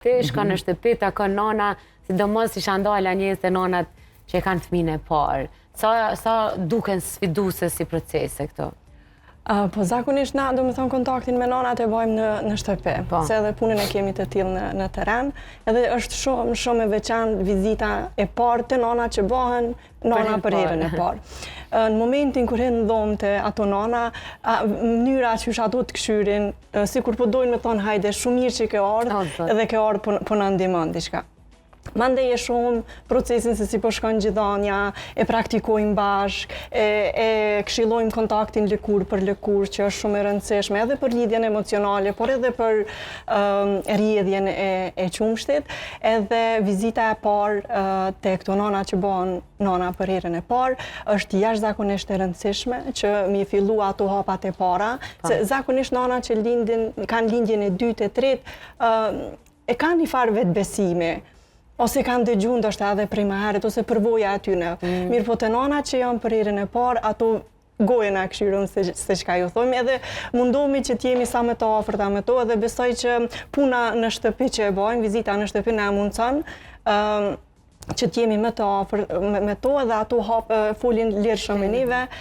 Ti shkon në shtëpi, takon nona, sidomos isha ndala njerëz te nonat që e kanë fëmijën e parë. Sa duken sfiduese si procese këto? Po zakonisht na, do me thonë, kontaktin me nonat e bojmë në shtëpi, se edhe punën e kemi të tillë në terren, edhe është shumë, shumë e veçantë vizita e parë te nona që bëhen nona për herën e parë. Në momentin kur hin në dhomë te ato nona, mënyra që ato të këshyrin, sikur po dojnë me thonë: "Hajde, shumë mirë që ke ardhë, edhe ke ardhë po na ndihmon diçka." Mandej e shohim procesin se si po shkon gjidhanja, e praktikojmë bashk, e këshillojmë kontaktin lëkur për lëkur, që është shumë e rëndësishme edhe për lidhjen emocionale, por edhe për rrjedhjen e qumshtit, edhe vizita e parë te këto nona që bëhen nona për herën e parë, është jashtëzakonisht e rëndësishme që mi fillu ato hapat e para, se zakonisht nona që lindin, kanë lindjen e dytë, e tretë, e kanë një farë vetbesimi, ose kanë dëgju ndoshta edhe prej më herët, ose përvoja atyne. Mirë po te nona që janë për herën e parë, ato gojën e këshyrën se çka ju thojmë, edhe mundohemi që t'jemi sa më të afërta me to, edhe besoj që puna në shtëpi që e bojmë, vizita në shtëpi na e mundson që t'jemi më të afër me to edhe ato folin lirshëm me neve.